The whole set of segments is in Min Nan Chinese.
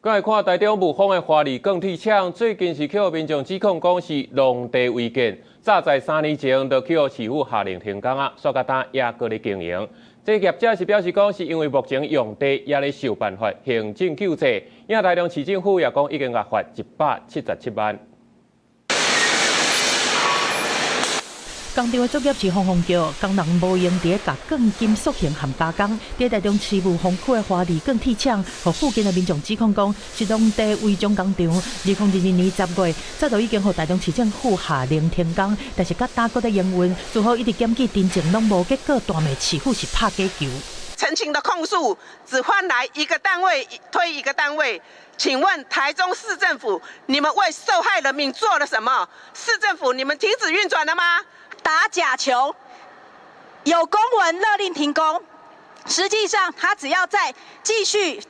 閣來看台中霧峰的華麗鋼鐵廠，最近是予民眾指控講是農地違建，早在3年前就予市府下令停工啊，煞到今猶閣咧經營。這業者是表示講，是因為目前用地猶咧想辦法行政救濟，因台中市政府也講已經共罰177萬。工廠的作業是轟轟叫，工人無閒佇咧共鋼筋塑形和加工。佇台中市霧峰區的華麗鋼鐵廠，予附近的民眾指控講是農地違章工廠。2022年10月，早就已經予台中市政府下令停工，但是到今閣咧營運，似乎一直檢舉陳情攏無結果，大罵市府是拍假球。陳情的控訴只換來一個單位推一個單位，請問台中市政府，你們為受害人民做了什麼？市政府，你們停止運轉了嗎？打假球，有公文勒令停工，實際上他只要再繼續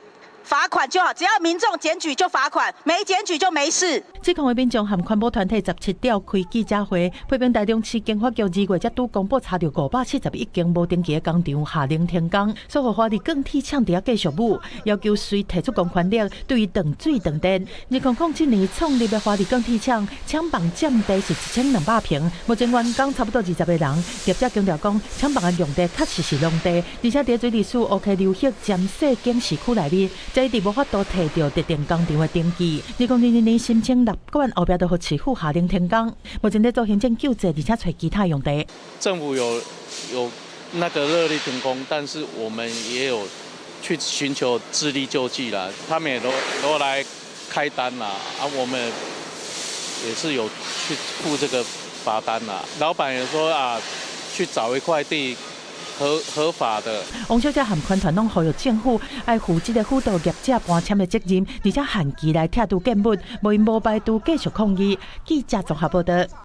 罰款就好，只要民眾檢舉就罰款，沒檢舉就沒事。指控的民眾和環保團體17號開記者會，批評台中市經發局2月才拄公布查著571間無登記的工廠下令停工，所以華麗鋼鐵廠佇遐繼續舞，要求隨提出公權力對伊斷水斷電。2007年創立的華麗鋼鐵廠，廠房佔地是1200坪，目前員工差不多20個人。業者強調講，廠房的用地確實是農地，而且佇水利署烏溪流域尖細警示區內面，這一直無法度提著特定工廠的登記。2022年申請納管，後壁就予市府下令停工。目前咧做行政救濟，而且揣其他用地。政府有那個勒令停工，但是我們也有去尋求自力救濟啦。他們也都來開單啦，啊，我們也是有去付這個罰單啦。老闆也說啊，去找一塊地。合法的。王小姐和環團攏呼籲政府愛負這個輔導業者搬遷的責任，而且限期來拆除建物，無𪜶無排除繼續抗議。記者綜合報道。